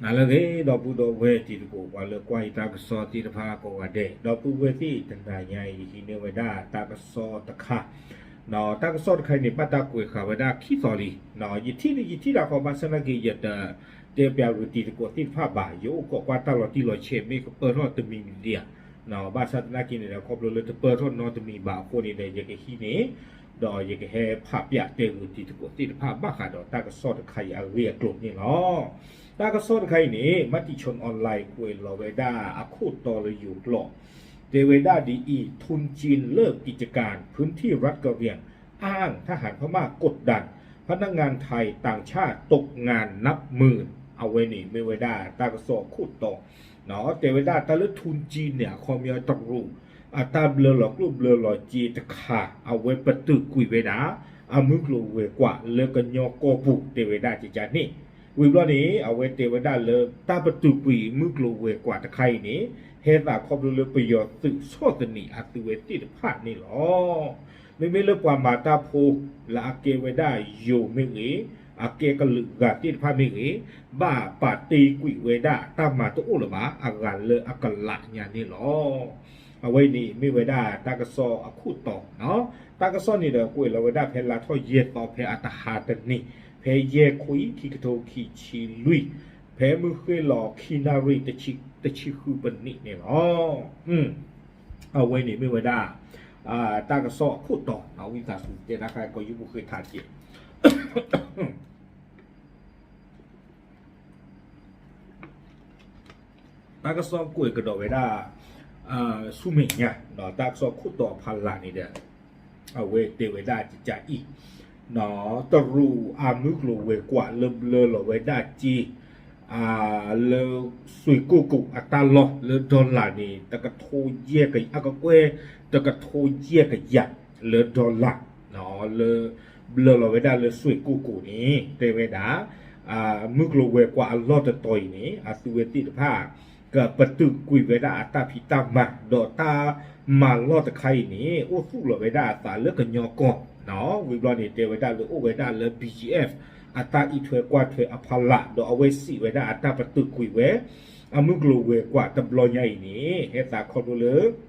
နၤလၢအဂ့ၤ ဒီပုၢ်ဒီဝဲၢ်တံၤသကိး ပှၤလၢကွၢ်ယတၢ်ကစီၣ်သ့ၣ်တဖၣ်ကိးဂၤဒဲး, ဒီပုၢ်ဝဲၢ်သ့ၣ်တနၤညါအံၤ ယဟံးန့ၢ်ဝဲဒၣ်တၢ်ကစီၣ်တခါ, တၢ်ကစီၣ်တခါအံၤန့ၣ် ဘၣ်တၢ်ကွဲးဃာ်ဝဲဒၣ်ခံသီလံ, ယထံၣ်န့ၣ် ယထံၣ်ဒၣ်ဃီ ဘၣ်ဆၣ်သနာ်က့ ယတတဲပျးဂုာ်တံၤသကိးသ့ၣ်တဖၣ်ဘၣ်, ယအိၣ်ကိးကွၢ်တၢ်လီၤတံၢ်လီၤဆဲး မ့ၢ်ကပၢၢ်ထီၣ်တမံၤမံၤဒံးဧါ, ဘၣ်ဆၣ်သနာ်က့န့ၣ်ဒီး ခီဖျိလၢတပၢၢ်ထီၣ်နီတမံၤဘၣ်အဃိန့ၣ်ဒီး ယကဟံးန့ၢ် ဒီးယကဟဲဖးပျးတဲဂုာ်တံၤသကိးသ့ၣ်တဖၣ် ဘၣ်ဃးဒီးတၢ်ကစီၣ်တခါအံၤအဂ့ၢ်အကျိၤန့ၣ်လီၤ. တၢ်ကစီၣ်တခါအံၤန့ၣ် မၤတံၤဆိၣ် online ကွဲးလီၤဝဲဒၣ်အခိၣ်တီလၢယိၤကျိာ်, တဲဝဲဒၣ်ဒ်အံၤ, ทุนจีนเลิกกิจการ พื้นที่รัฐกะเหรี่ยง อ้างทหารพม่ากดดัน พนักงานไทย ต่างชาติ ตกงานนับหมื่น အဝဲန့ၣ်မ့ၢ်ဝဲဒၣ်တၢ်ကစီၣ်အခိၣ်တီ တဲဝဲဒၣ်တၢ်လၢ ทุนจีน န့ၣ် အခီပညီတရူး အတၢ်ဘျၢလီၤကျိၣ်ဘျၢလီၤစ့တခါ အဝဲပတုာ်ကွံာ်ဝဲဒၣ် အမုၢ်ကျိၤဝဲၤကွာ်လၢကညီကီၢ်ပူၤ တဲဝဲဒၣ်ကကန့ၣ်, ဝံၤဘျီန့ၣ် အဝဲတဲဝဲဒၣ်လၢ တၢ်ပတုာ်ကွံာ်မုၢ်ကျိၤဝဲၤကွာ်တခါအံၤန့ၣ် ဟဲသးခီဖျိလၢပယီၤသုးဆီၣ်သနံးအသုဝဲသ့ၣ်တဖၣ်န့ၣ်လီၤ. မ့မ့ၢ်လၢပှၤမၤတၢ်ဖိ လၢအကဲဝဲဒၣ်ယိၤမ့ၢ်ဂ့ၤ, အကဲကလုာ်ဂၤသ့ၣ်တဖၣ်မ့ၢ်ဂ့ၤ, ဘၣ်ပာ်တ့ၢ်ကွံာ်ဝဲဒၣ်တၢ်မၤတအိၣ်လၢၤဘၣ် အဂၤလၢအကလးညါန့ၣ်လီၤ. အဝဲန့ၣ်မ့ၢ်ဝဲဒၣ်တၢ်ကစီၣ်အခိၣ်တီ, တၢ်ကစီၣ်န့ၣ်ဒီးကွဲးလီၤဝဲဒၣ်ဖဲလါထီၣ်ယဲၢ်သီ ဖဲအတဟါတနံၤ, ဖဲယဲၢ်ခွံ ခံကထိခံဆံလွံၢ်, ဖဲမုၢ်ဃ့ၢ်လီၤခံနၣ်ရံၣ် တဆံဃုပနံးန့ၣ်လီၤ. အဝဲန့ၣ်မ့ၢ်ဝဲဒၣ် တၢ်ကစီၣ်အခိၣ်တီ, ဝံသးစူၤတဲတၢ်ခါ ကီးယူၢ်ပူၤဃ့ထးကဲး တၢ်ကစီၣ်ကွဲးကဒီးဝဲဒၣ် ဆူမဲာ်ညါ တၢ်ကစီၣ်ခိၣ်တီအဖီလာ်န့ၣ်ဒီး အဝဲတဲဝဲဒၣ်ကကအံၤ, တရူးအမုၢ်ကျိၤဝဲၤကွာ်လၢဘျၢလီၤဝဲဒၣ်စ့ လၢစွ့ၣ်ကိၢ်ကိၢ်အတၢ်လီၢ်လၢ dollar န့ၣ် တကထိယဲၢ်ကယၤ အကကွဲၢ် တကထိယဲၢ်ကယၤလၢ dollar လၢ ဘျၢလီၤဝဲဒၣ်လၢစွ့ၣ်ကိၢ်ကိၢ်န့ၣ် တဲဝဲဒၣ် မုၢ်ကျိၤဝဲၤကွာ်အလီၢ်တတီၤအံၤန့ၣ် အသုဝဲသ့ၣ်တဖၣ် ကပတုာ်ကွံာ်ဝဲဒၣ်အတၢ်ဖံးတၢ်မၤ ဒီးတၢ်မၤလီၢ်တခါအံၤန့ၣ် အိၣ်သူၣ်လီၤဝဲဒၣ်အသးလၢကညီကီၢ်, ဝံၤဘျီန့ၣ် တဲဝဲဒၣ်လၢအိၣ်ဝဲဒၣ်လၢ BGF အတၢ်အံးထွဲကွၢ်ထွဲအဖီလာ် ဒီးအဝဲစံးဝဲဒၣ်အတၢ်ပတုာ်ကွံာ်ဝဲ အမုၢ်ကျိၤဝဲၤကွာ်တဘျီညါအံၤန့ၣ် ဟဲသးခီဖျိလၢ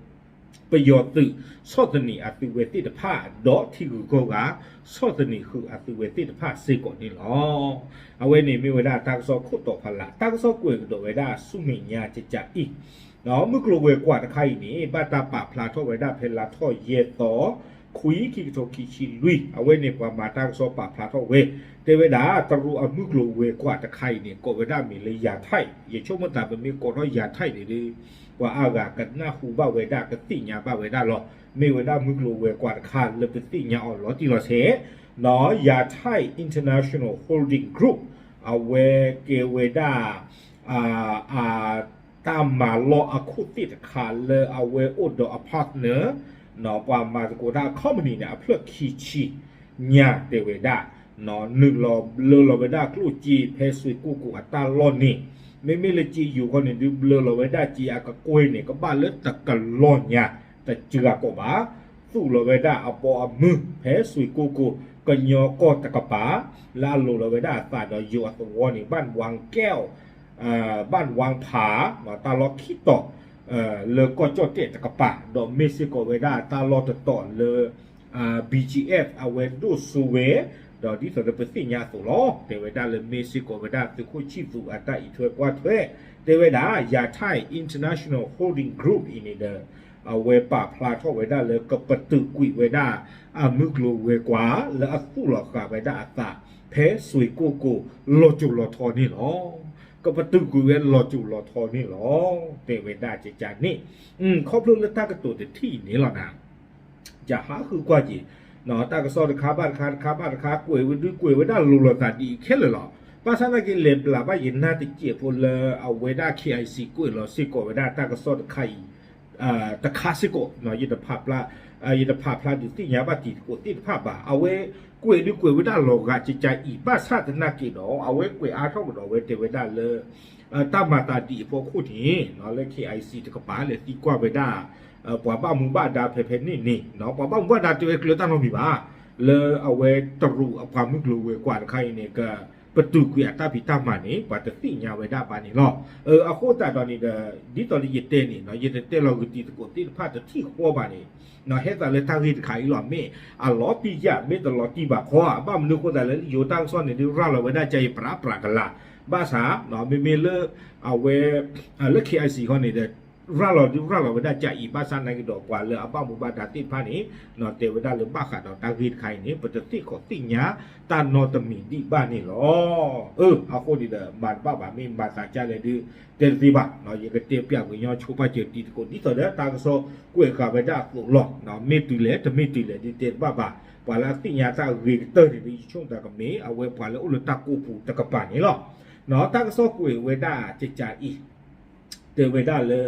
ပယီၤသုးဆီၣ်သနံးအသုဝဲသ့ၣ်တဖၣ် ဒီးထံဂုၤကီၢ်ဂၤ ဆီၣ်သနံးဃုာ်အသုဝဲသ့ၣ်တဖၣ်စ့ၢ်ကီးန့ၣ်လီၤ. အဝဲန့ၣ်မ့ၢ်ဝဲဒၣ်တၢ်ကစီၣ်ခိၣ်တီဖီလာ်, တၢ်ကစီၣ်ကွဲးကဒီးဝဲဒၣ်ဆူမဲာ်ညါကကအံၤ, မုၢ်ကျိၤဝဲၤကွာ်တခါအံၤန့ၣ် ဘၣ်တၢ်ပာ်ဖျါထီၣ်ဝဲဒၣ်ဖဲလါထီၣ်ယဲၢ်သီ ခွံ ခံကထိခံဆံလွံၢ်, အဝဲန့ၣ်ပှၤမၤတၢ်ကစီၣ်ပာ်ဖျါထီၣ်ဝဲ, တဲဝဲဒၣ် တရူးအမုၢ်ကျိၤဝဲၤကွာ်တခါအံၤန့ၣ် ကိးဝဲဒၣ်မ့ၢ်လၢယၤထၣ်, ယဆိကမိၣ်သးပမ့ၢ်ကိးထီၣ်ယၤထၣ်န့ၣ်ဒီး ပှၤအါဂၤကနၢ်ဟူဘၣ်ဝဲဒၣ် ကသ့ၣ်ညါဘၣ်ဝဲဒၣ်လီၤ. မ့ၢ်ဝဲဒၣ်မုၢ်ကျိၤဝဲၤကွာ်တခါလၢပသ့ၣ်ညါအီၤလီၤတံၢ်လီၤဆဲး, ယၤထၣ် International Holding Group အဝဲကဲဝဲဒၣ် အ တၢ်မၤလီၢ်အခိၣ်သ့ၣ်တခါလၢအဝဲအိၣ်ဒီးအ partner, ပှၤမၤသကိးတၢ်အ company န့ၣ် အဖျၢၣ်ခံဆံညါတဲဝဲဒၣ်, နုာ်လီၤဘျၢလီၤဝဲဒၣ်ကျိၣ်စ့ဖဲစွ့ၣ်ကိၢ်ကိၢ်အတၢ်လီၢ်န့ၣ်, မ့မ့ၢ်လၢစ့ယိၤခီန့ၣ်ဒုး ဘျၢလီၤဝဲဒၣ်စ့အကကွဲၢ်န့ၣ် ကဘၣ်လၢတကလီၢ်ညါတစှၤကီးဘၣ်, သူၣ်လီၤဝဲဒၣ်အဘီအမုၢ်ဖဲစွ့ၣ်ကိၢ်ကိၢ် ကညီကီၢ်တကပၤ, လၢအလိၤလီၤဝဲဒၣ်အသးဒီးယိၤအသဝီန့ၣ် ဘၣ်ဝၣ်ကဲၣ် ဘၣ်ဝၣ်ဖး တၢ်လီၢ်ခံတီၤ လၢကီၢ်ကၠီၣ်တဲၣ်တကပၤ, ဒီးမ့ၢ်စ့ၢ်ကီးဝဲဒၣ်တၢ်လီၢ်တတီၤလၢ BGF အဝဲဒိၣ်စိဝဲ, ဒီးဒ်သိးလၢပသ့ၣ်ညါအသိးလီၤ, တဲဝဲဒၣ်လၢမ့ၢ်စ့ၢ်ကီးဝဲဒၣ် သုးခိၣ်ဆံၣ်သူးအတၢ်အံးထွဲကွၢ်ထွဲ, တဲဝဲဒၣ် ယၤထၣ် International Holding Group အံၤန့ၣ်ဒီး အဝဲပာ်ဖျါထီၣ်ဝဲဒၣ်လၢကပတုာ်ကွံာ်ဝဲဒၣ် အမုၢ်ကျိၤဝဲၤကွာ်လၢအသူၣ်လီၤဃာ်ဝဲဒၣ်အသး ဖဲစွ့ၣ်ကိၢ်ကိၢ် လီၤစိၤလီၤထီန့ၣ်လီၤ. ကပတုာ်ကွံာ်ဝဲလီၤစိၤလီၤထီန့ၣ်လီၤ. တဲဝဲဒၣ်ကကန့ၣ်, ခီဖျိလၢတၢ်ကတိၤတထံၣ်အံၤန့ၣ်လီၤနၤ ယဟးဃုကွၢ်က့ၤ တၢ်ကစီၣ်တခါဘၣ်တခါ တခါဘၣ်တခါ ကွဲးဝဲဒုးကွဲးဝဲဒၣ်လိၤလိာ်သးဒ်အံၤခဲလၢာ်လီၤ. ဘၣ်ဆၣ်သနာ်က့လဲၤဘျးဘၣ်ယနၢ်တစဲးဖိလၢအဝဲဒၣ် KIC ကွဲးလီၤစ့ၢ်ကီးဝဲဒၣ်တၢ်ကစီၣ်တခါအံၤ တခါစ့ၢ်ကီး ယတဖးဖျါဒုးသ့ၣ်ညါဘၣ်တံၤသကိးသ့ၣ်တဖၣ်ဘၣ်. အဝဲကွဲးဒုးကွဲးဝဲဒၣ်လီၤဂာ်ကကအံၤ ဘၣ်ဆၣ်သနာ်က့ဒီး အဝဲကွဲးအါထီၣ်ကဒီးဝဲတဲဝဲဒၣ်လၢ တၢ်မၤသးဒ်အံၤအဖီခိၣ်န့ၣ် လၢ KIC တကပၤ လဲၤသံကွၢ်ဝဲဒၣ် ပှၤဘၣ်မူဘၣ်ဒါဖဲဖဲန့ၣ်န့ၣ် ပှၤဘၣ်မူဘၣ်ဒါတဲဝဲကျၢၤတၢ်နီတမံၤဘၣ် လၢအဝဲတရူးအပှၤမုၢ်ကျိၤဝဲၤကွာ်တခါအံၤန့ၣ် က ပတုာ်ကွံာ်အတၢ်ဖံးတၢ်မၤန့ၣ် ပှၤတသ့ၣ်ညါဝဲဒၣ်ဘၣ်န့ၣ်လီၤ. အဃိသတးဒီးန့ၣ်ဒီး ဒ်သိးလၢယတဲန့ၣ် ယတတဲလီၤဂုာ်တံၤသကိးသ့ၣ်တဖၣ်တထံၣ်ဃီဘၣ်န့ၣ် ဟဲသးလၢတၢ်ဂ့ၢ်တခါအံၤလီၤ. မ့ၢ်အလီၤပံယၢ် မ့ၢ်တလီၤတံၢ်ဘၣ်ခီဧါ, ဘၣ်မနုၤအဃိသတးလၢယိၤတၢ်ကစီၣ်န့ၣ်ဒုးရၤလီၤဝဲဒၣ်ကအံၤ ပြးပြးကလာ်, ဘၣ်ဆၣ် မ့မ့ၢ်လၢ အဝဲ လၢ KIC ခီန့ၣ်ဒီး ရၤလီၤဒုးရၤလီၤဝဲဒၣ်ကအံၤ ဘၣ်ဆၣ်နာ်က့ဒီးပှၤလၢအဘၣ်မူဘၣ်ဒါသ့ၣ်တဖၣ်န့ၣ် တဲဝဲဒၣ်လၢဘၣ်ဃးဒီးတၢ်ဂ့ၢ်တခါအံၤန့ၣ် ပတသ့ၣ်ခီၣ်သ့ၣ်ညါတၢ်နီတမံၤဒံးဘၣ်န့ၣ်လီၤ. အဃိန့ၣ်ဒီး မၤတဘၣ်ဘၣ် မ့ၢ်မၤသးဒ်လဲၣ်ဒုး တဲတသ့ဘၣ်, ယကတဲပၠးကွံာ်ညီဆိပာ်စၢၤတံၤသကိး ဒ်သိးဒီးတၢ်ကစီၣ်ကွဲးဃာ်ဝဲဒၣ်အသိးလီၤ. မ့ၢ်တုၤလဲၣ် တမ့ၢ်တုၤလဲၣ်ဒုးတဲတဘၣ်ဘၣ်, ပှၤလၢအသ့ၣ်ညါတၢ်အဂ့ၤကတၢၢ်န့ၣ်ဒုး ယဆိကမိၣ်သးကမ့ၢ် အဝဲပှၤလၢအိၣ်လၢတၢ်ကိးပူၤတကပၤန့ၣ်လီၤ. တၢ်ကစီၣ်ကွဲးဝဲဒၣ်ကကးအံၤ တဲဝဲဒၣ်လၢ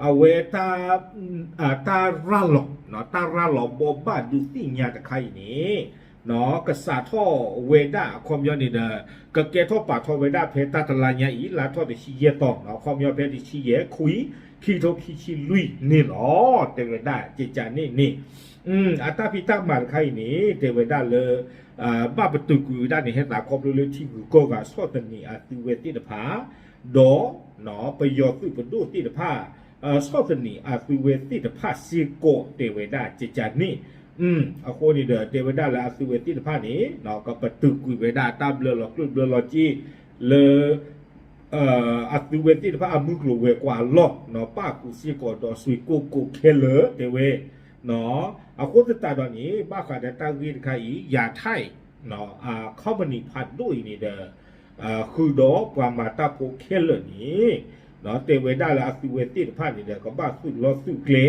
အဝဲ တၢ်ရၤလီၤ တၢ်ရၤလီၤဘိးဘၣ်ဒုးသ့ၣ်ညါတခါအံၤန့ၣ် ကစးထီၣ်ဝဲဒၣ်အခီပညီန့ၣ်ဒီး ကကဲထီၣ်ပာ်ထီၣ်ဝဲဒၣ်ဖဲတၢ်တလါညါအံၤ လါထီၣ်တဆံယဲၢ်သီ အခီပညီဖဲတဆံယဲၢ်ခွံ ခံကထိခံဆံလွံၢ်န့ၣ်လီၤ. တဲဝဲဒၣ်ကကးန့ၣ်န့ၣ် အတၢ်ဖံးတၢ်မၤတခါအံၤန့ၣ် တဲဝဲဒၣ်လၢ ဘၣ်ပတုာ်ကွံာ်ဝဲဒၣ်န့ၣ် ဟဲသးခီဖျိလၢထံဂုၤကီၢ်ဂၤဆီၣ်သနံးအသုဝဲသ့ၣ်တဖၣ် ဒီး ပယီၤသုးပဒိၣ်သ့ၣ်တဖၣ် ဆီၣ်သနံးအသုဝဲသ့ၣ်တဖၣ်စ့ၢ်ကီး တဲဝဲဒၣ်ကကးန့ၣ် အဃိန့ၣ်ဒီး တဲဝဲဒၣ်လၢအသုဝဲသ့ၣ်တဖၣ်န့ၣ် ကပတုာ်ကွံာ်ဝဲဒၣ်အတၢ်ဘျၢလီၤကျိၣ်ဘျၢလီၤစ့လၢ အသုဝဲသ့ၣ်တဖၣ်အမုၢ်ကျိၤဝဲၤကွာ်အလီၢ် ပၣ်ဃုာ်စ့ၢ်ကီးဒီးစွ့ၣ်ကိၢ်ကိၢ်ခဲလၢာ် တဲဝဲ အဃိသတးဒီးန့ၣ် ဘၣ်ဃးဒီးတၢ်ဂ့ၢ်တခါအံၤ ယၤထဲၣ် company ဖးဒိၣ်အံၤန့ၣ်ဒီး ဃုာ်ဒီးပှၤမၤတၢ်ဖိခဲလၢာ်န့ၣ် တဲဝဲဒၣ်လၢအသုဝဲသ့ၣ်တဖၣ်န့ၣ်ဒီး ကဘၣ်သုးလီၢ်သုးကျဲ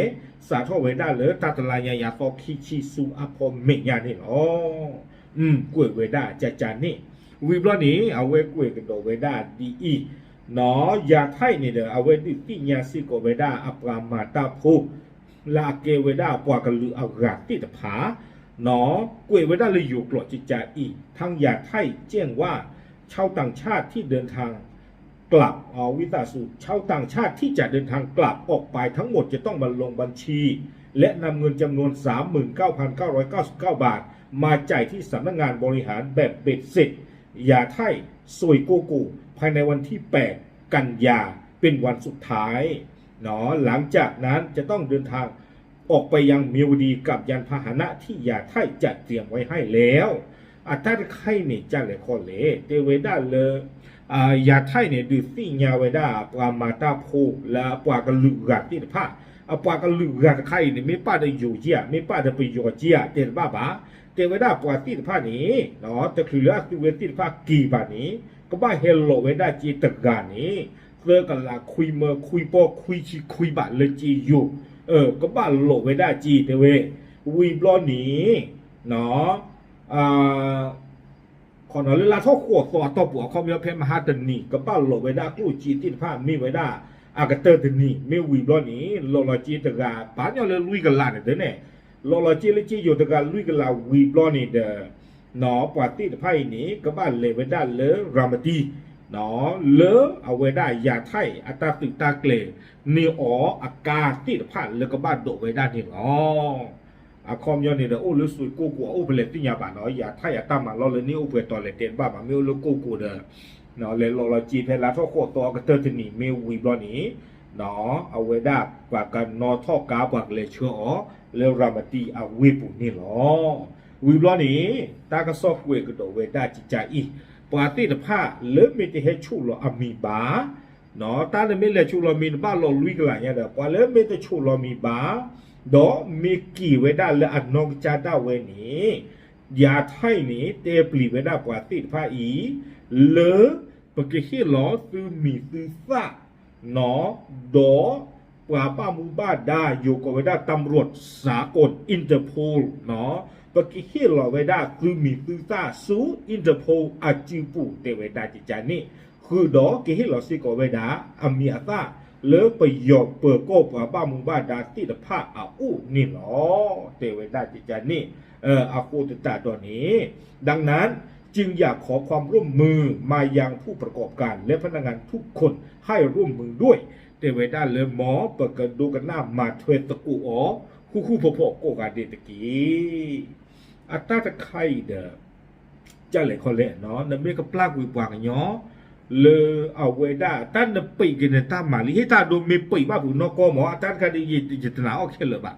စးထီၣ်ဝဲဒၣ်လၢတၢ်တလါညါယၤသီခံဆံဆူအဖီမဲာ်ညါန့ၣ်လီၤ. ကွဲးဝဲဒၣ်ကကးန့ၣ် ဝံၤဘျီန့ၣ် အဝဲကွဲးကဒီးဝဲဒၣ်ဒ်အံၤ ယၤထဲၣ်န့ၣ်ဒီး အဝဲဒုးသ့ၣ်ညါစ့ၢ်ကီးဝဲဒၣ်အပှၤမၤတၢ်ဖိ လၢအကဲဝဲဒၣ်ပှၤကလုာ်အဂၤသ့ၣ်တဖၣ် ကွဲးဝဲဒၣ်လၢယိၤကျိာ်ကကးအံၤ ทั้งหยาดไถ่ แจ้งว่า ชาวต่างชาติที่เดินทางกลับ ဝံသးစူၤ ชาวต่างชาติที่จะเดินทางกลับออกไปทั้งหมดจะต้องมาลงบัญชี และนำเงินจำนวน สามหมื่นเก้าพันเก้าร้อยเก้าสิบเก้าบาท มาจ่ายที่สำนักงานบริหารแบบเบ็ดเสร็จ ยาไถ่ ส่วยโกโก ภายในวันที่ แปด กันยา เป็นวันสุดท้าย เนาะ หลังจากนั้นจะต้องเดินทางออกไปยังเมียวดีกับยานพาหนะที่ยาไถ่จะเตรียมไว้ให้แล้ว အတၢ်တခါအံၤန့ၣ် ကလဲၤခီလဲၣ် တဲဝဲဒၣ်လၢ ယၤထဲၣ်န့ၣ် ဒုးသ့ၣ်ညါဝဲဒၣ် ပှၤမၤတၢ်ဖိ လၢအပှၤကလုာ်ဂၤသ့ၣ်တဖၣ် အပှၤကလုာ်ဂၤတခါအံၤန့ၣ် မ့ၢ်ပာ်ဒီးယိၤက့ဧါ မ့ၢ်ပာ်ဒီးပယီၤက့ဧါ တဲတဘၣ်ဘၣ် တဲဝဲဒၣ်ပှၤသ့ၣ်တဖၣ်န့ၣ် တချုးလၢအသုဝဲသ့ၣ်တဖၣ်က့ၤဘၣ်န့ၣ် ကဘၣ်ဟဲလီၤဝဲဒၣ်က့တဂၤန့ၣ် သၢကလးခွံမၢ ခွံပီၢ် ခွံဆံခွံဘးလၢက့ယိၤ ကဘၣ်လီၤဝဲဒၣ်က့ တဲဝဲ ဝံၤဘျီန့ၣ် ခီနီၤလၢလါထီၣ်ဃိးသီအတီၢ်ပူၤ အခီပညီဖဲမဟါတနံၤ ကဘၣ်လီၤဝဲဒၣ်ကျိၣ်စ့သ့ၣ်တဖၣ် မ့ၢ်ဝဲဒၣ်အကတၢၢ်တနံၤ မ့ၢ်ဝံၤဘျီန့ၣ် လီၤလီၤက့တဂၤ ပာ်ညီလၢလွံၢ်ကလးန့ၣ်ဒ်န့ၣ် လီၤလီၤက့လၢက့ယိၤတဂၤလွံၢ်ကလးဝံၤဘျီန့ၣ်ဒီး ပှၤသ့ၣ်တဖၣ်အံၤန့ၣ် ကဘၣ်လဲၤဝဲဒၣ်လၢရၤမတံ လၢအဝဲဒၣ်ယၤထဲၣ်အတၢ်သုးတၢ်ကျဲၤန့ၢ်အီၤအကါသ့ၣ်တဖၣ် လၢကဘၣ်ဒိးဝဲဒၣ်န့ၣ်လီၤ. အခီပညီန့ၣ်ဒီး အိၣ်လၢစွ့ၣ်ကိၢ်ကိၢ်အအိၣ်ဖဲလဲၣ်သ့ၣ်ညါဘၣ်နီၤ ယၤထဲၣ်အတၢ်မၤလီၢ်လၢန့ၣ်အိၣ်ပှဲၤတီၤလဲၣ်တဲတဘၣ်ဘၣ် မ့ၢ်အိၣ်လၢကိၢ်ကိၢ်ဒီး လဲၤလီၤလီၤက့ဖဲလါထီၣ်ဃိးသီအကတၢၢ်တနံၤ မ့ၢ်ဝံၤဘျီန့ၣ် အဝဲဒၣ်ပှၤကနီၣ်ထီၣ်ကါ ပှၤကလဲၤဆှၢအီၤ လၢရၤမတံအဝ့ၢ်ပူၤန့ၣ်လီၤ. ဝံၤဘျီန့ၣ် တၢ်ကစီၣ်ကွဲးကဒီးဝဲဒၣ်ကကးအံၤ ပှၤသ့ၣ်တဖၣ်လၢမ့ၢ်တဟဲဆူၣ်လီၤအမံၤဘၣ် တၢ်နမ့ၢ်လဲၤဆူၣ်လီၤမံၤ နဘၣ်လီၤလွံၢ်ကလးညါဒီး ပှၤလၢမ့ၢ်တဆူၣ်လီၤမံၤဘၣ် ဒီးမ့ၢ်က့ၤဝဲဒၣ်လၢအနီၢ်ကစၢ်ဒၣ်ဝဲန့ၣ် ယၤထဲၣ်န့ၣ် တဲပျံၤဝဲဒၣ်ပှၤသ့ၣ်တဖၣ်အံၤ လၢ ပကဟ့ၣ်လီၤသုမံၤသုသၣ် ဒီးပှၤဘၣ်မူဘၣ်ဒါ ယိၤကိးဝဲဒၣ် ตำรวจสากล Interpol ပကဟ့ၣ်လီၤဝဲဒၣ်သုမံၤသုသၣ်ဆူ Interpol အစုပူၤ တဲဝဲဒၣ်ကကးန့ၣ် ဃုာ်ဒီးကဟ့ၣ်လီၤစ့ၢ်ကီးဝဲဒၣ် အမံၤအသၣ် လၢပယီၤပၢၤကီၢ်ပှၤဘၣ်မူဘၣ်ဒါသ့ၣ်တဖၣ်အအိၣ်န့ၣ်လီၤ. တဲဝဲဒၣ်ကကးန့ၣ် အဃိသတးဒီးန့ၣ် ดังนั้น จึงอยากขอความร่วมมือมายังผู้ประกอบการและพนักงานทุกคน ให้ร่วมมือด้วย တဲဝဲဒၣ်လၢမ်ပကဒိကနၣ်မၤထွဲသကိးအီၤ ဃူဃူဖိးဖိးကိးဂၤဒဲးတက့ၢ်. အတၢ်တခါအံၤဒီး ကလဲၤခီလဲၣ်, နမ့ၢ်ကပျၢ်ကွံာ်ပှၤကညီ လၢအဝဲဒၣ် တၢ်နပံးက့ၤနတၢ်မၤလံ ဟ့ၣ်တၢ်ဒိမ့ၢ်ပံးဘၣ်ဖုးနီၢ်ကီၢ်မး အတၢ်တခါဒ် ယတနာ်အီၤခဲလၢာ်ဘၣ်,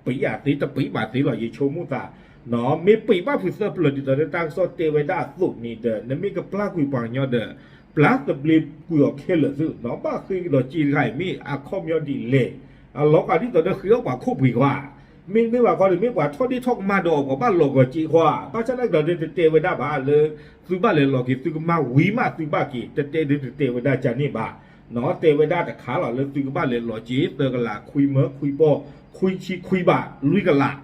ပံးအသ့တပံးဘၣ်သ့လီၤ ယဆိကမိၣ်သး, မ့ၢ်ပံးဘၣ်ဖုးသၢပျၢၤဒ်သိးလၢတၢ်ကစီၣ်တဲဝဲဒၣ်အသိးန့ၣ်ဒီး နမ့ၢ်ကပျၢ်ကွံာ်ပှၤကညီဒီး ပျၢ်သဘျ့ကွံာ်အီၤခဲလၢာ်သု, ဘၣ်ဃ့ကဒီးစ့တခါအံၤ မ့ၢ်အခီပညီဒ်လဲၣ်, အလီၤဂာ်ဒ်သိးဒီးဃ့အီၣ်ပှၤခိၣ်ပှ့ၤခွါ မ့တမ့ၢ်ဘၣ်ခီဒီး မ့ၢ်ပှၤထီၣ်ဒ့ၣ်ထီၣ်ကမၣ်ဒီးအီၤ ပှၤဘၣ်လီၤဂာ်စ့ခွါ, ဘၣ်ဆၣ်နာ်က့ဒီး တတဲဝဲဒၣ်ဘၣ်လၢ သုဘၣ်လဲၤလီၤက့ၤ သုကမၣ်ဝံၤမးသုဘၣ်က့ၤ, တတဲဒုတတဲဝဲဒၣ်ကန့ၣ်ဘၣ်, တဲဝဲဒၣ်တခါလီၤ လၢသုကဘၣ်လဲၤလီၤက့ၤ သၢကလး ခွံမၢ ခွံပီၢ် ခွံဆံ ခွံဘး လွံၢ်ကလး,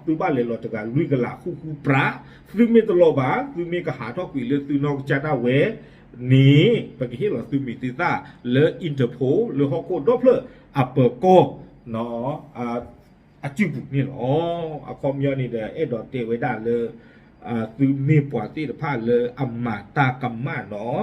သုဘၣ်လဲၤလီၤတဂၤ လွံၢ်ကလး ဃုဃုပြး, သုမ့ၢ်တလီၤဘၣ် သုမ့ၢ်ကဟးထီၣ်ကွံာ်လၢသုနီၢ်ကစၢ်ဒၣ်ဝဲန့ၣ် ပကဟ့ၣ်လီၤသုမံၤသုသၣ်လၢ Interpol လၢဟီၣ်ခိၣ်ဒီဖျၢၣ်အပၢၤကီၢ် အစုပူၤန့ၣ်လီၤ. အခီပညီန့ၣ်ဒီး အဲၣ်ဒိးတဲဝဲဒၣ်လၢ သုမ့ၢ်ပှၤသ့ၣ်တဖၣ်လၢအမၤတၢ်ကမၣ်နီၤ,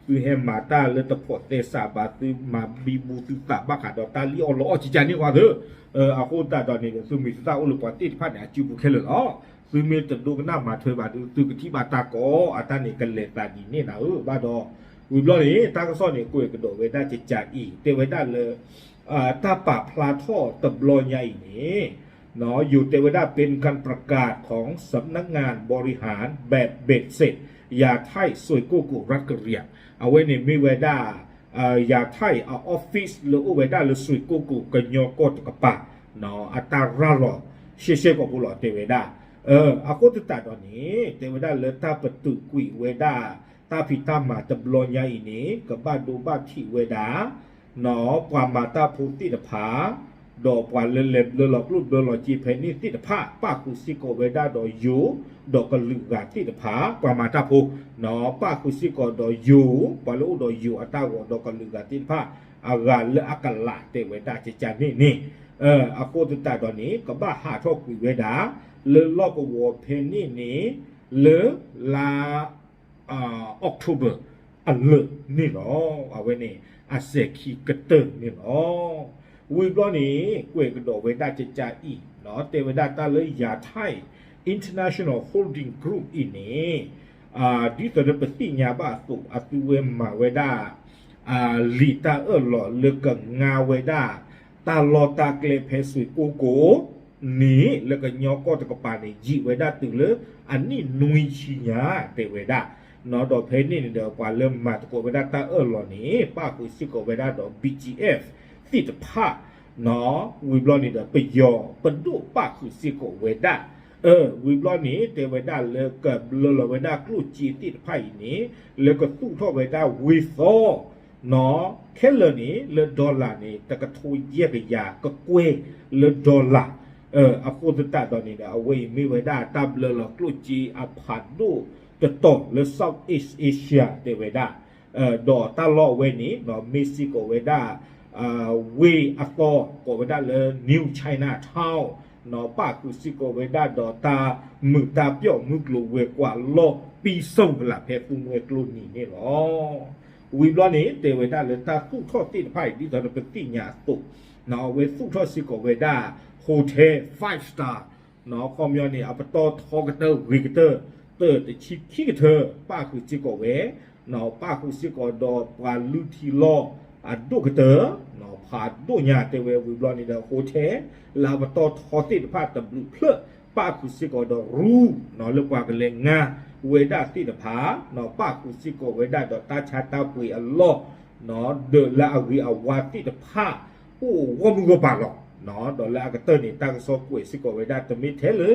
သုဟဲမၤတၢ်လၢတဖိးသဲစးဘၣ် သုမၤဘံဘူသုသးဘၣ်ဃးဒီးတၢ်လံၣ်အီၣ်လီအီၣ်ကကန့ၣ်ဃီသၢ, အဃိသတးဒီးန့ၣ်ဒီး သုမံၤသုသၣ်အိၣ်လၢပှၤသ့ၣ်တဖၣ်န့ၣ် အစုပူၤခဲလၢာ်လီၤ. သုမ့ၢ်တဒိကနၣ်မၤထွဲဘၣ်ဒီး သုကထံၣ်ဘၣ်တၢ်ကီအတၢ်န့ၣ် ကလဲၤသးဒ်န့ၣ်နၤဧၢ ဘၣ်ဒီး ဝံၤဘျီန့ၣ် တၢ်ကစီၣ်န့ၣ် ကွဲးကဒီးဝဲဒၣ်ကကးအံၤ တဲဝဲဒၣ်လၢ တၢ်ပာ်ဖျါထီၣ်တဘျီညါအံၤန့ၣ် ယိၤတဲဝဲဒၣ် เป็นการประกาศของสำนักงานบริหารแบบเบ็ดเสร็จ ยาไทย สวยโกโก รัฐกะเหรี่ยง အဝဲန့ၣ်မ့ၢ်ဝဲဒၣ် ယၤထၢၣ်အ office လၢအိၣ်ဝဲဒၣ်လၢ စွ့ၣ်ကိၣ်ကိၣ် ကညီကီၢ်တကပၤ အတၢ်ရၤလီၤ ရှဲရှဲကိာ်ဖိလီၤ တဲဝဲဒၣ်. အဃိသတးဒီးန့ၣ် တဲဝဲဒၣ်လၢတၢ်ပတုာ်ကွံာ်ဝဲဒၣ် တၢ်ဖံးတၢ်မၤတဘျီညါအံၤန့ၣ် ကဘၣ်ဒိဘၣ်ထံးဝဲဒၣ် ပှၤမၤတၢ်ဖိသ့ၣ်တဖၣ် ဒီးပှၤလၢလဲၤဘျၢလီၤကျိၣ်ဘျၢလီၤစ့ဖဲန့ၣ်သ့ၣ်တဖၣ် ပၣ်ဃုာ်စ့ၢ်ကီးဝဲဒၣ်ဒီးယိၤ ဒီးကလုာ်ဂၤသ့ၣ်တဖၣ် ပှၤမၤတၢ်ဖိ ပၣ်ဃုာ်စ့ၢ်ကီးဒီးယိၤ ပှၤလၢအိၣ်ဒီးယိၤအတၢ်ဂီၤဒီးကလုာ်ဂၤသ့ၣ်တဖၣ် အဂၤလၢအကလးတဲဝဲဒၣ်ကကန့ၣ်န့ၣ် အဃိသတးဒီးန့ၣ် ကဘၣ်ဟးထီၣ်ကွံာ်ဝဲဒၣ် လၢလီၢ်ကဝီၤဖဲန့ၣ်န့ၣ် လၢလါ October အလၢာ်န့ၣ်လီၤ. အဝဲန့ၣ် အစဲၤခံကတၢၢ်န့ၣ်လီၤ. ဝံၤဘျီန့ၣ် ကွဲးကဒီးဝဲဒၣ်ကကးအံၤ တဲဝဲဒၣ်တၢ်လၢ ယၤထၢၣ် International Holding Group အံၤန့ၣ် ဒ်သိးလၢပသ့ၣ်ညါဘၣ်အသိး အသုဝဲမၤဝဲဒၣ် လံာ်တၢ်အၢၣ်လီၤလၢကငါဝဲဒၣ် တၢ်လီၢ်တၢ်ကျဲဖဲ စွ့ၣ်ကိၣ်ကိၣ် န့ၣ် လၢကညီကီၢ်တကပၤန့ၣ် ယံာ်ဝဲဒၣ်တုၤလၢအနံၣ်နွံဆံညါ တဲဝဲဒၣ်. ဒီးဖဲန့ၣ်န့ၣ်ဒီး ပှၤလၢမၤသကိးဝဲဒၣ်တၢ်အၢၣ်လီၤန့ၣ် ပၣ်ဃုာ်စ့ၢ်ကီးဝဲဒၣ်ဒီး ဘံၣ်ကၠံၣ်အဲၣ်ၣ် သ့ၣ်တဖၣ် ဝံၤဘျီန့ၣ်ဒီး ပယီၤပဒိၣ်ပၣ်ဃုာ်စ့ၢ်ကီးဝဲဒၣ်. ဝံၤဘျီန့ၣ် တဲဝဲဒၣ်လၢကဘျၢလီၤဝဲဒၣ်ကျိၣ်စ့သ့ၣ်တဖၣ်အံၤန့ၣ် လၢကသူၣ်ထီၣ်ဝဲဒၣ်ဝ့ၢ်သီ ခဲလၢာ်န့ၣ် လၢ dollar န့ၣ် တကထိယဲၢ်ကယၤကကွဲၢ်လၢ dollar အဃိသတးဒီးန့ၣ်ဒီး အဝဲအံၤမ့ၢ်ဝဲဒၣ်တၢ်ဘျၢလီၤကျိၣ်စ့အဖးဒိၣ်တတီၤလၢ Southeast Asia တဲဝဲဒၣ်. ဒီးတၢ်လီၢ်အဝဲန့ၣ် မ့ၢ်စ့ၢ်ကီးဝဲဒၣ် ဝ့ၢ်အသီ ကိးဝဲဒၣ်လၢ New Chinatown ပၣ်ဃုာ်စ့ၢ်ကီးဝဲဒၣ်ဒီးတၢ်မုာ်တၢ်ပျီၣ် မုၢ်ကျိၤဝဲၤကွာ်လီၢ် ပံစိၣ်ကလး ဖဲသူမှဲကျိနံၤန့ၣ်လီၤ. ဝံၤဘျီန့ၣ် တဲဝဲဒၣ်လၢတၢ်သူၣ်ထီၣ်သ့ၣ်တဖၣ်အံၤ ဒ်သိးဒီးပသ့ၣ်ညါအသိး အဝဲသူၣ်ထီၣ်စ့ၢ်ကီးဝဲဒၣ် hotel five star ခီပညီန့ၣ် အပတီၢ်ထီကတၢၢ်ဂ့ၤကတၢၢ် တၢၢ်တဆံခံကထၢ ပၣ်ဃုာ်စ့ၢ်ကီးဝဲ ပၣ်ဃုာ်စ့ၢ်ကီးဒီးပှၤလုၢ်ထံလီၢ်အဒိၣ်ကတၢၢ် ဖးဒိၣ်ညါတဲဝဲ ဝံၤဘျီန့ၣ်ဒီး hotel လၢအပတီၢ်ထီသ့ၣ်တဖၣ်တဘျုးဖျၢၣ် ပၣ်ဃုာ်စ့ၢ်ကီးဒီး room လၢပှၤကလဲၤငါဝဲဒၣ်သ့ၣ်တဖၣ် ပၣ်ဃုာ်စ့ၢ်ကီးဝဲဒၣ်ဒီးတၢ်ဆါတၢ်ပှ့ၤအလီၢ် ဒီးလၢအဂ့ၤအဝါသ့ၣ်တဖၣ် အိၣ်ဂီၢ်မုၢ်ဂီၢ်ပၤလီၤ. ဒီးလၢအကတၢၢ်န့ၣ် တၢ်ကစီၣ်ကွဲးစ့ၢ်ကီးဝဲဒၣ် တမ့ၢ်ထဲလၢ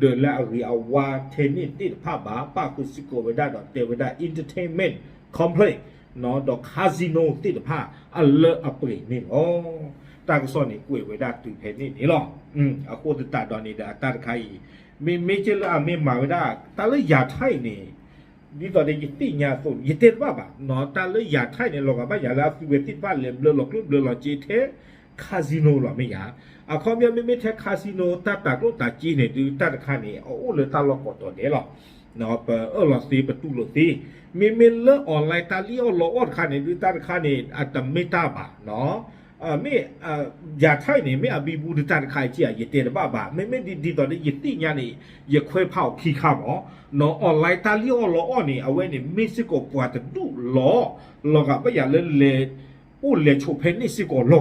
ဒီးလၢအဂ့ၤအဝါထဲန့ၣ်သ့ၣ်တဖၣ်ဘၣ် ပၣ်ဃုာ်စ့ၢ်ကီးဝဲဒၣ်ဒီးတဲဝဲဒၣ် entertainment complex ဒီး casino သ့ၣ်တဖၣ်အလၢအပှဲၤန့ၣ်လီၤ. တၢ်ကစီၣ်န့ၣ်ကွဲးဝဲဒၣ်တုၤဖဲန့ၣ်န့ၣ်လီၤ. အဃိသတးဒီးန့ၣ်ဒီး အတၢ်တခါအံၤ မ့မ့ၢ်ကဲလၢအမ့ၢ်မၤဝဲဒၣ် တၢ်လၢယၤထၢၣ်အံၤန့ၣ် ဒ်သိးဒီးယသ့ၣ်ညါအသိး ယတဲတဘၣ်ဘၣ် တၢ်လၢယၤထၢၣ်န့ၣ် လီၤဂာ်ဘၣ်ယၤလၢအသုဝဲသ့ၣ်တဖၣ်လဲၤဘျၢလီၤကျိၣ်ဘျၢလီၤစ့ထဲ casino လီၤမ့ၢ်ယၤ. အခီပညီမ့မ့ၢ်ထဲ casino တၢ်တၤကျိၣ်တၤစ့န့ၣ် ဒုးတၢ်တခါန့ၣ် အအိၣ်လၢတၢ်လီၢ်ကိးတီၤဒဲးလီၤ. ပအၢၣ်လီၤသ့ ပတူၢ်လိာ်သ့. မ့မ့ၢ်လၢ online တၢ်လံၣ်အီၣ်လီအီၣ်တခါန့ၣ် ဒုးတၢ်တခါန့ၣ် အတမ့ၢ်တၢ်ဘၣ်နီၤ. မ့ၢ် ယၤထၣ်အံၤန့ၣ် မ့ၢ်အဘံဘူတတၢ်တခါအံၤက့ဧါ ယတဲတဘၣ်ဘၣ်. မ့မ့ၢ်ဒ်သိးဒီး ယသ့ၣ်ညါန့ၣ် ယခွဲးဖးအီၤခံခါမး, နီၢ် online တၢ်လံၣ်အီၣ်လီအီၣ်န့ၣ် အဝဲန့ၣ် မ့ၢ်စ့ၢ်ကီးပှၤတဒူၣ်လီၤ, လီၤဂာ်ဘၣ်ယၤလၢလဲၤ အိၣ်လဲၤဆိးဖဲန့ၣ်စ့ၢ်ကီးလီ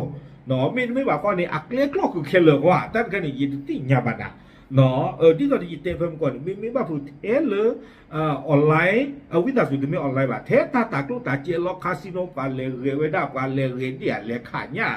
ၤ. မ့တမ့ၢ်ဘၣ်ဃီန့ၣ် အကျဲကျီၢ်ဃုာ်ခဲလၢာ်အဂီၢ် တၢ်တခါန့ၣ် ယတသ့ၣ်ညါဘၣ်နၤ. ဒ်သိးဒီးယတဲဖဲမုၢ်ကီၢ်န့ၣ် မ့မ့ၢ်ဘၣ်ဖုးထဲလၢ online အဝံသးစူၤ တမ့ၢ် online ဘၣ်, ထဲတၢ်တၤကျိၣ်တၤစ့လီၢ် casino ပှၤလဲၤဂဲၤဝဲဒၣ် ပှၤလဲၤဂဲၤဒ်အလဲၤခးညၣ်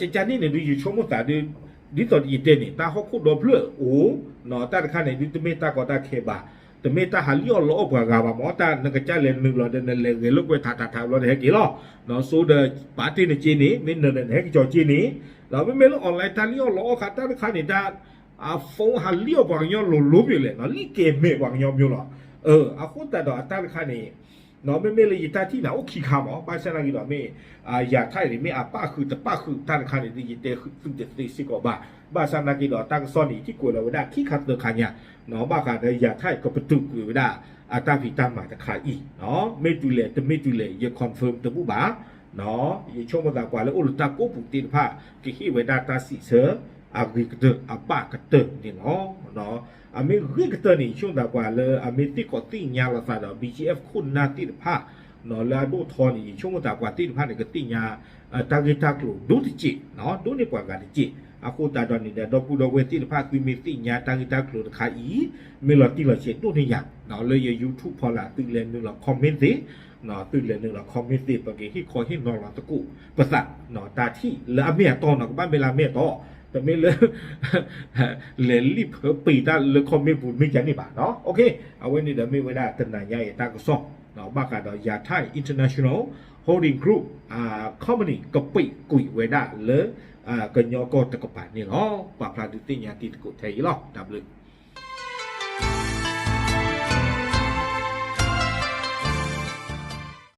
ကကန့ၣ်န့ၣ်ဒုး ယဆိကမိၣ်သးဒုး ဒ်သိးယတဲန့ၣ် တၢ်ဟီၣ်ခိၣ်ဒီဖျၢၣ်အိၣ်, တၢ်တခါန့ၣ်ဒုး တမ့ၢ်တၢ်ကီတၢ်ခဲဘၣ်, တမ့ၢ်တၢ်ဟးလံၣ်အီၣ်လီအီၣ်ပှၤဂၤဘၣ်မး, တၢ်နကစၢ်လဲၤနုာ်လီၤဒီး နလဲၤဂဲၤလိာ်ကွဲထးထးထးဘျီ နဟဲက့ၤလီၤ. စိဒီးပာ်တ့ၢ်နစ့န့ၣ် မ့ၢ်နနဟဲက့ၤကၠီၤစ့န့ၣ်, ဒီးမ့မ့ၢ်လၢ online တၢ်လံၣ်အီၣ်လီအီၣ်ခါ တၢ်တခါန့ၣ် တၢ် အ phone ဟးလံၣ်အီၣ်ပှၤကညီလိၤလိၤမ့ၢ်လဲၣ်, လံၣ်ကဲၤမဲာ်ပှၤကညီမ့ၢ်လီၤ. အဃိသတးဒီးအတၢ်တခါန့ၣ် မ့မ့ၢ်လၢယတၢ်ထံၣ်န့ၣ် အိၣ်ခံခါမး, ဘၣ်ဆၣ်နာ်က့ဒီး မ့ၢ် ယၤထၣ်အံၤန့ၣ် မ့ၢ်အပၣ်ဃုာ်တပၣ်ဃုာ်တၢ်တခါန့ၣ်ဒီး ယတဲသုးတသ့စ့ၢ်ကီးဘၣ်. ဘၣ်ဆၣ်နာ်က့ဒီး တၢ်ကစီၣ်န့ၣ် ယထံၣ်ကွဲးလီၤဝဲဒၣ်ခံခါသၢခါညါ, ဘၣ်ဃးဒီးယၤထၣ်အံၤ ကပတုာ်ကွံာ်ဝဲဒၣ် အတၢ်ဖံးတၢ်မၤတခါအံၤ, မ့ၢ်တုၤလဲၣ်တမ့ၢ်တုၤလဲၣ် ယ confirm တဘူၣ်ဘၣ်. ယဆိကမိၣ်သးပှၤလၢအိၣ်လၢတၢ်ကိးပူၤသ့ၣ်တဖၣ် ကဟ့ၣ်ဝဲဒၣ်တၢ်စံးဆၢ အဂ့ၤကတၢၢ်အဘၣ်ကတၢၢ်န့ၣ်လီၤ. အမ့ၢ်ဂ့ၤကတၢၢ်န့ၣ် ယဆိကမိၣ်သးပှၤလၢအမ့ၢ်သ့ၣ်ကီးသ့ၣ်ညါလိာ်သးဒီး BGF ခိၣ်နၢ်သ့ၣ်တဖၣ် လၢအဒိၣ်ထီန့ၣ် ယဆိကမိၣ်သးပှၤသ့ၣ်တဖၣ်န့ၣ် ကသ့ၣ်ညါ တၢ်ဂ့ၢ်တၢ်ကျိၤဒိၣ်တစဲး, ဒိၣ်န့ၢ်ပှၤဂၤတစဲး. အဃိသတးဒီးန့ၣ်ဒီး ဒီပုၢ်ဒီဝဲၢ်သ့ၣ်တဖၣ် သုမ့ၢ်သ့ၣ်ညါတၢ်ဂ့ၢ်တၢ်ကျိၤတခါအံၤ မ့ၢ်လီၤတံၢ်လီၤဆဲးဒိၣ်န့ၢ်ယၤ လၢယ YouTube ဖီလာ် သုလဲၤနုာ်လီၤ comment သ့, သုလဲၤနုာ်လီၤ comment သ့ ပကဟ့ၣ်ခီဟ့ၣ်နီၤလီၤသကိးပသး, တၢ်ထံၣ်လၢအမ့ၢ်အတီနီၤ ကဘၣ်မ့ၢ်လၢအမ့ၢ်အတီ, တမ့ၢ်လၢ လဲၤလံၣ်ဖၢပ့ၤတၢ်လၢ comment ပူၤ မ့ၢ်ကန့ၣ်ဘၣ်. အဝဲန့ၣ်ဒီးမ့ၢ်ဝဲဒၣ်တနၤညါအံၤတၢ်ကစီၣ် ဘၣ်ဃးဒီး ယၤထၣ် International Holding Group company ကပ့ၤကွံာ်ဝဲဒၣ်လၢ ကညီကီၢ်တကပၤန့ၣ်လီၤ. ပာ်ဖျါဒုးသ့ၣ်ညါတံၤသကိးထဲအံၤလီၤ. တၢ်ဘျုး